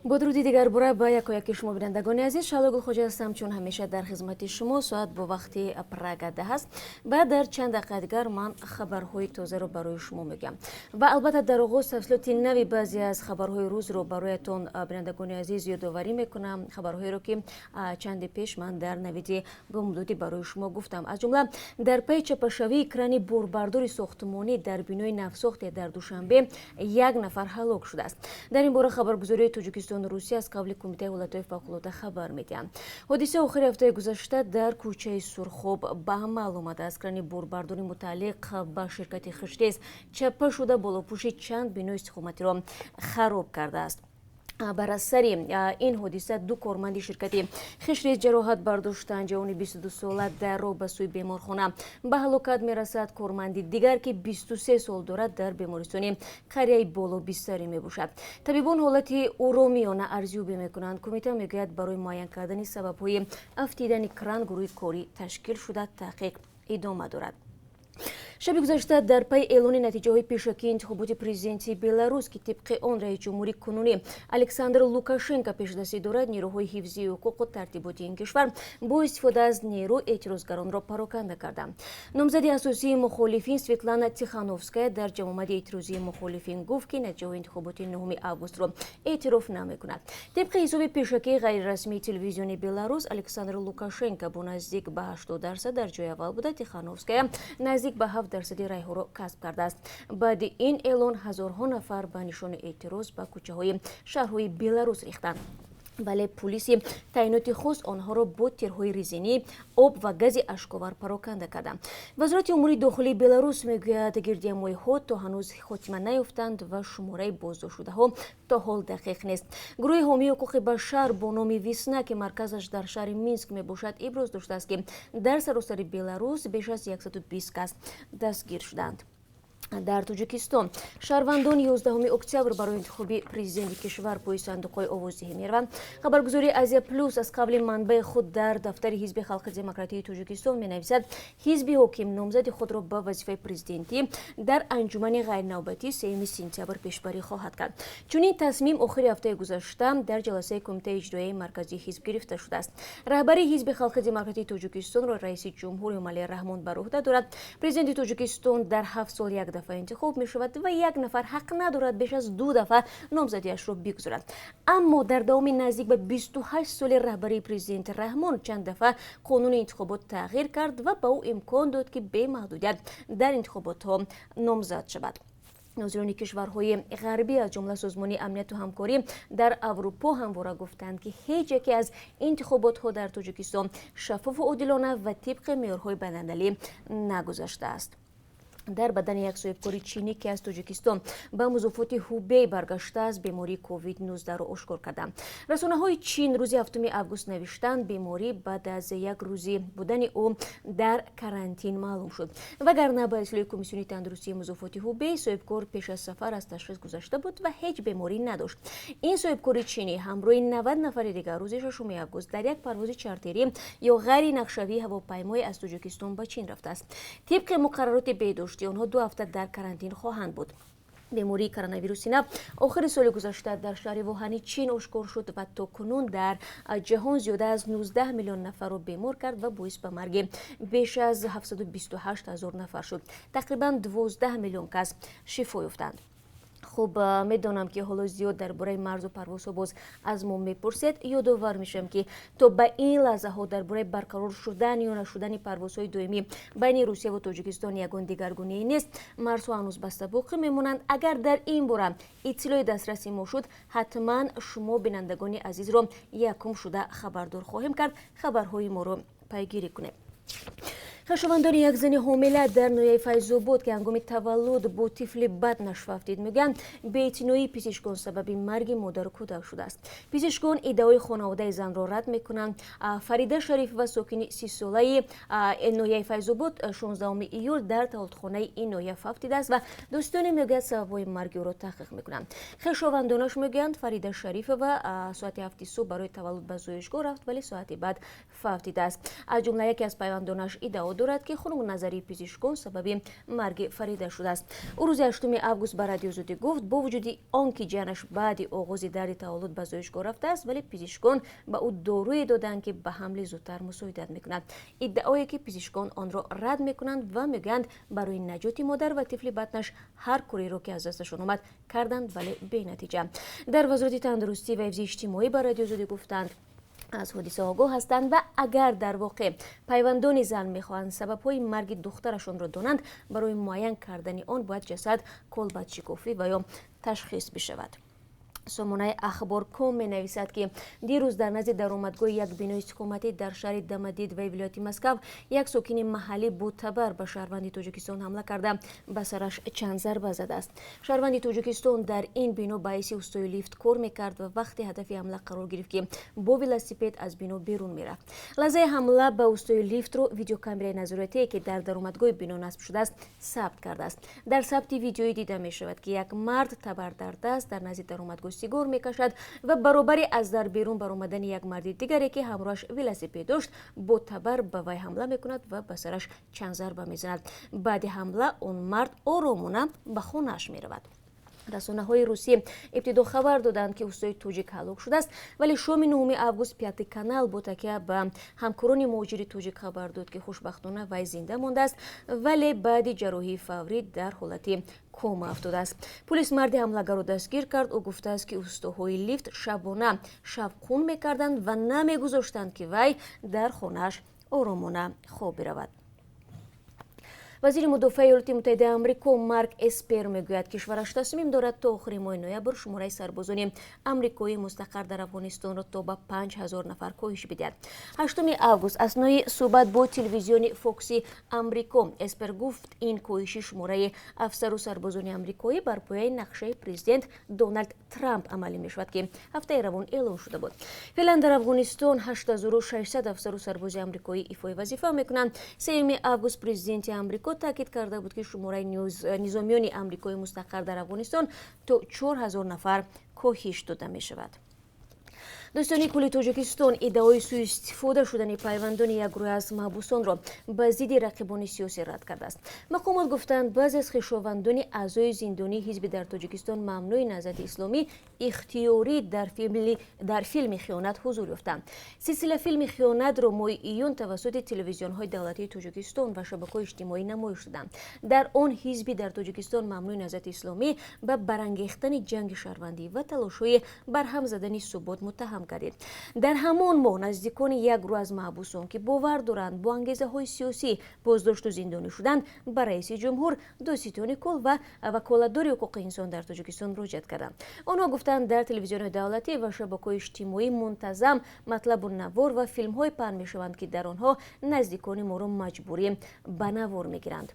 Бо дуруди дигар бора ба якояки шумо, бинандагони азиз. Шаҳло Гулхоҷа ҳастам, чун ҳамеша дар хизмати шумо. Соат бо вақти Прага 10 аст ва дар чанд дақиқа дигар ман хабарҳои тозаро барои шумо мегӯям ва албатта дар оғоз тафсилоти нави баъзе аз хабарҳои рӯзро бароятон, бинандагони азиз, ёдоварӣ мекунам. Хабарҳоеро, ки чанде пеш ман дар навиди бомдодӣ барои шумо гуфтам. Аз ҷумла, дар пайи чапашавии крани борбардори сохтмонӣ дар бинои навсохте дар Душанбе як нафар ҳалок шудааст. Дар ин бора хабаргузории Тоҷикистон Русия аз қавли Кумитаи ҳолатҳои фавқулода хабар медиҳанд. Ҳодиса охири ҳафтаи гузашта дар кӯчаи Сурхоб ба амал омадааст. Крани борбардори мутааллиқ ба ширкати хиштрез чапа шуда, болопӯши чанд бинои истиқоматиро хароб кардааст. Бар асари ин ҳодиса ду корманди ширкати хиштрез ҷароҳат бардоштанд. Ҷавони 22сола дар роҳ ба сӯи беморхона ба ҳалокат мерасад. Корманди дигар, ки 23 сол дорад, дар бемористони қарияи Боло бистарӣ мебошад. Табибон ҳолати ӯро миёна арзёбӣ мекунанд. Кумита мегӯяд, барои муайян кардани сабабҳои афтидани кран гурӯҳи корӣ ташкил шуда, таҳқиқ идома дорад. Шаби гузашта дар пайи эълони натиҷаҳои пешакии интихоботи президентии Беларус, ки тибқи он раиси ҷумҳури кунунӣ Александр Лукашенко пешдастӣ дорад, нерӯҳои ҳифзи ҳуқуқу тартиботи ин кишвар бо истифода аз нерӯ эътирозгаронро пароканда карданд. Номзади асосии мухолифин Светлана Тихановская дар ҷамъомади эътирозии мухолифин гуфт, ки натиҷаҳои интихоботи 9 августро эътироф намекунад. Тибқи ҳисоби пешакии ғайрирасмии телевизиони Беларус, Александр Лукашенко бо наздик ба 80% дар ҷои аввал буда, Тихановская наздик ба 7 дарсади райҳоро касб кардааст. Баъди ин эълон ҳазорҳо нафар ба нишони эътироз ба кӯчаҳои шаҳрҳои Беларус рехтанд, вале пулиси таъиноти хос онҳоро бо тирҳои резинӣ, об ва гази ашковар пароканда карданд. Вазорати умури дохилии Беларус мегӯяд, гирдиҳамоиҳо то ҳанӯз хотима наёфтанд ва шумораи боздоштшудаҳо то ҳол дақиқ нест. Гурӯҳи ҳомии ҳуқуқи башар бо номи «Весна», ки марказаш дар шаҳри Минск мебошад, иброз доштааст, ки дар саросари Беларус беш аз 120 кас дастгир шуданд. Дар Тоҷикистон шаҳрвандон 11 октябр барои интихоби президенти кишвар пои сандуқҳои овоздиҳӣ мераванд. Хабаргузории «Азия Плюс» аз қавли манбаи худ дар дафтари Ҳизби халқи демократии Тоҷикистон менависад, ҳизби ҳоким номзади худро ба вазифаи президентӣ дар анҷумани ғайрнавбатӣ 3 сентябр пешбарӣ хоҳад кард. Чунин тасмим охири ҳафтаи гузашта дар ҷаласаи Кумитаи иҷроияи марказии ҳизб гирифта шудааст. Раҳбарии Ҳизби халқи демократии Тоҷикистонро раиси ҷумҳур Эмомалӣ Раҳмон бар уҳда дорад. Президенти Тоҷикистон дар 7 сол як дафъа интихоб мешавад ва як нафар ҳақ надорад беш аз ду дафъа номзадиашро бигузорад. Аммо дар давоми наздик ба 28 соли раҳбарии президент Раҳмон чанд дафъа қонуни интихобот тағйир кард ва ба ӯ имкон дод, ки бемаҳдудият дар интихоботҳо номзад шавад. Нозирони кишварҳои ғарбӣ, аз ҷумла Созмони амнияту ҳамкорӣ дар Аврупо, ҳамвора гуфтанд, ки ҳеҷ яке аз интихоботҳо дар Тоҷикистон шаффофу одилона ва тибқи меъёрҳои байналмилалӣ нагузаштааст. Дар бадани як соҳибкори чинӣ, ки аз Тоҷикистон ба музофоти Ҳубей баргаштааст, бемории COVID-19-ро ошкор карданд, расонаҳои Чин рӯзи 7 август навиштанд. Беморӣ баъд аз як рӯзи будани ӯ дар карантин маълум шуд. Вагарна, ба ислоҳи Комиссиони тандурустии музофоти Ҳубей, соҳибкор пеш аз сафар аз ташхис гузашта буд ва ҳеҷ беморӣ надошт. Ин соҳибкори чинӣ ҳамроҳи 90 нафари дигар рӯзи 6 август дар як парвози чартерӣ ё ғайринақшавии ҳавопаймое аз Тоҷикистон ба Чин рафтааст. Тибқи муқаррароти беҳдоштӣ, онҳо 2 ҳафта дар карантин хоҳанд буд. Бемории коронавируси нав охири соли гузашта дар шаҳри Вуҳани Чин ошкор шуд ва то кунун дар ҷаҳон зиёда аз 19 миллион нафарро бемор кард ва боис ба марги беш аз 728 ҳазор нафар шуд. Тақрибан 12 миллион кас шифо ёфтанд. Хуб, медонам, ки ҳоло зиёд дар бораи марзу парвозҳо боз аз мо мепурсед. Ёдовар мешавам, ки то ба ин лаҳзаҳо дар бораи барқарор шудан ё нашудани парвозҳои доимӣ байни Русия ва Тоҷикистон ягон дигаргуние нест. Марзҳо ҳанӯз баста боқӣ мемонанд. Агар дар ин бора иттилои дастраси мо шуд, ҳатман шумо, бинандагони азизро, якум шуда хабардор хоҳем кард. Хабарҳои моро пайгирӣ кунед. Хешовандони як зани ҳомила дар ноҳияи Файзобод, ки ҳангоми таваллуд бо тифли батнаш фавтид, мегӯянд, беэътиноии пизишкон сабаби марги модару кӯдак шудааст. Пизишкон иддаои хонаводаи занро рад мекунанд. Фарида Шарифова, сокини 30-солаи ноҳияи Файзобод, 16 июл дар таваллудхонаи ин ноҳия фавтидааст ва дӯстоне мегӯяд, сабабҳои марги ӯро таҳқиқ мекунанд. Хешовандонаш мегӯянд, Фарида Шарифова соати 7-и субҳ барои таваллуд ба зоишгоҳ рафт, вале соати баъд фавтидааст. Аз ҷумла яке аз пайвандонаш иддао дорад, ки хунукназарии пизишкон сабаби марги Фарида шудааст. Ӯ рӯзи 8 август ба Радиои Озодӣ гуфт, бо вуҷуди он ки ҷанаш баъди оғози дарди таваллуд ба зоишгоҳ рафтааст, вале пизишкон ба ӯ доруе доданд, ки ба ҳамли зудтар мусоидат мекунад. Иддаое ки пизишкон онро рад мекунанд ва мегӯянд, барои наҷоти модар ва тифли батнаш ҳар кореро, ки аз дасташон омад, карданд, вале бенатиҷа. Дар Вазорати тандурустӣ ва ҳифзи иҷтимоӣ ба Радиои Озодӣ гуфтанд, аз ҳодиса огоҳ ҳастанд ва агар дар воқеъ пайвандони зан мехоҳанд сабабҳои марги духтарашонро донанд, барои муайян кардани он бояд ҷасад колбадшикофӣ ва ё ташхис бишавад. Сомонаи Ахбор ком менависад, ки дирӯз дар назди даромадгоҳи як бинои истиқоматӣ дар шаҳри Домодедово вилояти Москав як сокини маҳаллӣ бо табар ба шаҳрванди Тоҷикистон ҳамла карда, ба сараш чанд зарба задааст. Шаҳрванди Тоҷикистон дар ин бино ба ҳайси устои лифт кор мекард ва вақте ҳадафи ҳамла қарор гирифт, ки бо велосипед аз бино берун мерафт. Лаҳзаи ҳамла ба устои лифтро видеокамераи назоратие, ки дар даромадгоҳи бино насб шудааст, сабт кардааст. Дар сабти видеоӣ дида мешавад, ки як мард табар дар даст дар назди даромадгоҳ сигор мекашад ва баробари аз дар берун баромадани як марди дигаре, ки ҳамроҳаш велосипед дошт, бо табар ба вай ҳамла мекунад ва ба сараш чанд зарба мезанад. Баъди ҳамла он мард оромона ба хонааш меравад. Расонаҳои русӣ ибтидо хабар доданд, ки устои тоҷик ҳалок шудааст, вале шоми 9 август Пятый канал бо такя ба ҳамкорони муҳоҷири тоҷик хабар дод, ки хушбахтона вай зинда мондааст, вале баъди ҷарроҳии фаврӣ дар ҳолати кома афтодааст. Пулис марди ҳамлагарро дастгир кард. Ӯ гуфтааст, ки устоҳои лифт шабона шавқун мекарданд ва намегузоштанд, ки вай дар хонааш оромона хоб биравад. Вазири мудофиаи Иёлоти Муттаҳидаи Амрико Марк Эспер мегӯяд, кишвараш тасмим дорад то охири моҳи ноябр шумораи сарбозони амрикоии мустақар дар Афғонистонро то ба 5000 нафар коҳиш бидиҳад. 8 август аснои суҳбат бо телевизиони Фокси Амрико Эспер гуфт, ин коҳиши шумораи афсару сарбозони амрикоӣ бар пояи нақшаи президент Доналд Трамп амалӣ мешавад, ки ҳафтаи равон эълон шуда буд. Феълан дар Афғонистон 8600 афсару сарбози амрикоӣ ифои вазифа мекунанд. 3 август президенти Амрико таъкид карда буд, ки шумораи низомиёни амрикои мустақар дар Афғонистон то 4000 нафар коҳиш дода мешавад. Додситонии кулли Тоҷикистон иддаои сӯистифода шудани пайвандони як гурӯҳ аз маҳбусонро ба зидди рақибони сиёсӣ рад кардааст. Мақомот гуфтанд, баъзе аз хешовандони аъзои зиндонии ҳизби дар Тоҷикистон мамнӯи Наҳзати Исломӣ ихтиёрӣ дар филми «Хиёнат» ҳузур ёфтанд. Силсила филми «Хиёнат»ро моҳи июн тавассути телевизионҳои давлатии Тоҷикистон ва шабакаҳои иҷтимоӣ намоиш доданд. Дар он ҳизби дар Тоҷикистон мамнӯи Наҳзати Исломӣ ба барангехтани ҷанги шаҳрвандӣ ва талошҳои барҳам задани субот муттаҳам гардид. Дар ҳамон моҳ наздикони як гурӯҳ аз маҳбусон, ки бовар доранд, бо ангезаҳои сиёсӣ боздошту зиндонӣ шуданд, ба раиси ҷумҳур, додситони кул ва ваколатдори ҳуқуқи инсон дар Тоҷикистон муроҷиат карданд. Онҳо гуфтанд, дар телевизионҳои давлатӣ ва шабакаҳои иҷтимоӣ мунтазам матлабу навор ва филмҳое паҳн мешаванд, ки дар онҳо наздикони моро маҷбурӣ ба навор мегиранд.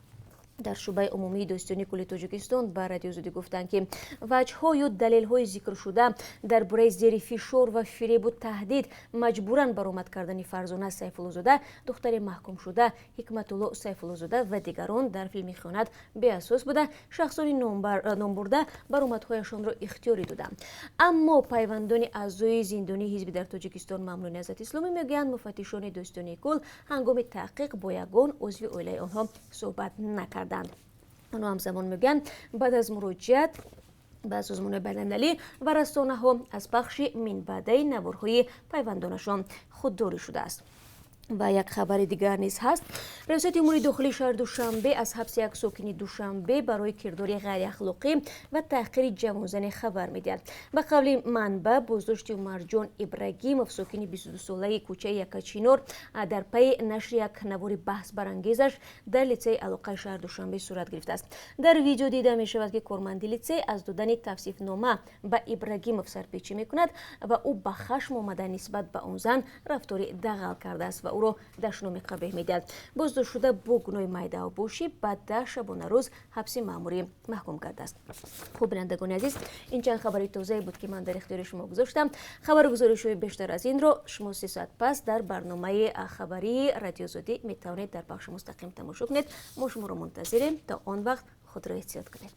Дар шӯъбаи умумии Додситонии кулли Тоҷикистон ба Радиои Озодӣ гуфтанд, ки ваҷҳҳо ё далелҳои зикршуда дар бораи зери фишор ва фиребу таҳдид маҷбуран баромад кардани Фарзона Сайфуллозода, духтари маҳкумшуда Ҳикматулло Сайфуллозода ва дигарон дар филми «Хиёнат» беасос буда, шахсони номбурда баромадҳояшонро ихтиёрӣ доданд. Аммо пайвандони аъзои зиндонии ҳизби дар Тоҷикистон мамнӯи Наҳзати Исломӣ мегӯянд, муфаттишони Додситонии кул ҳангоми таҳқиқ бо ягон узви оилаи онҳо суҳбат накарданд. Онҳо ҳамзамон мегӯянд, баъд аз муроҷиат ба созмонҳои байналмилалӣ ва расонаҳо аз пахши минбаъдаи наворҳои пайвандонашон худдорӣ шудааст. Ва як хабари дигар низ ҳаст. Раёсати умури дохилии шаҳри Душанбе аз ҳабси як сокини Душанбе барои кирдори ғайриахлоқӣ ва таҳқири ҷавонзане хабар медиҳад. Ба қавли манбаъ, боздошти Умарҷон Ибрагимов, сокини 22-солаи кӯчаи Якачинор, дар пайи нашри як навори баҳсбарангезаш дар литсеи алоқаи шаҳри Душанбе сурат гирифтааст. Дар видео дида мешавад, ки корманди литсей аз додани тавсифнома ба Ибрагимов сарпечӣ мекунад ва ӯ ба хашм омада нисбат ба он зан рафтори дағал кардааст ва ӯро дашноми қабеҳ медиҳад. Боздоштшуда бо гуноҳи майдаҳобошӣ ба 10 шабонарӯз ҳабси маъмурӣ маҳкум кардааст. Хуб, бинандагони азиз, ин чанд хабари тозае буд, ки ман дар ихтиёри шумо гузоштам. Хабару гузоришҳои бештар аз инро шумо 3 соат пас дар барномаи хабарии Радиои Озодӣ метавонед дар бахши мустақим тамошо кунед. Мо шуморо мунтазирем. То он вақт худро эҳтиёт кунед.